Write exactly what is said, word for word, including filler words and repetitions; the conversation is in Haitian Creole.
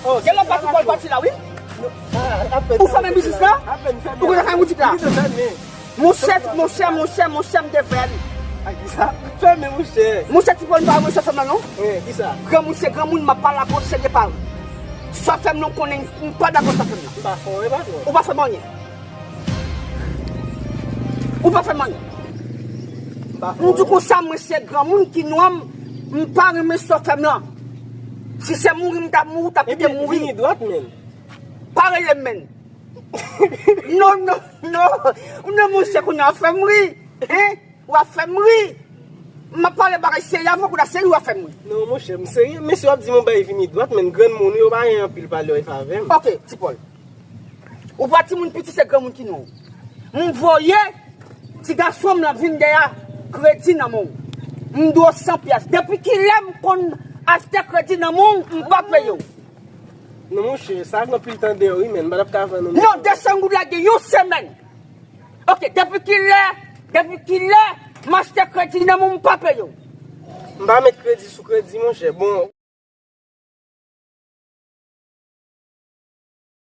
Gen lòt pati Pòl pati la, wi. Ou fèmen biznis la? Ou konn fèmen boutik la? Monchè, monchè, monchè, monchè, m te fè l. A kisa? Fèmen, monchè. Monchè, Ti Pòl, m pa renmen sòfèm nan, non. Wi, kisa? Granmoun se granmoun, m ap pale ak ou serye pa ou. Sòfèm nan, ou konnen m pa dakò sòfèm nan. M pa fè w, e patwon. Ou pa fè m anyen. Ou pa fè m anyen. M pa fè w. M di konsa, mwen se granmoun ki nwa m, m pa renmen sòfèm nan. Si se mouri m t ap mouri, ou t ap kite m mouri. Vini dwat, menn. Pa rele m, menn. Non, non, non. Non, monchè, kounye a w ap fè m ri. Hein? W ap fè m ri. M ap pale bagay serye avè w, kounye a se ri w ap fè m ri. Non, monchè, m serye. Mesye w ap di m yon bagay vini dwat, menn, granmoun yo pa gen anpil pale w avè m. Ok, Ti Pòl. Ou pa timoun piti, se granmoun ki nwa w. M voye ti gason m lan vin dèyè kredi nan men w. M dwe w san pyès. Depi kilè m konn achte kredi nan men w, m pa peye w? Non, monchè, sa gen anpil tan deyò, wi, menn. M pa t ap ka vann ou. Non, de san goud la gen yon semèn. Ok, depi kilè, depi kilè m achte kredi nan men w, m pa peye w? M pa met kredi sou kredi, monchè. Bon.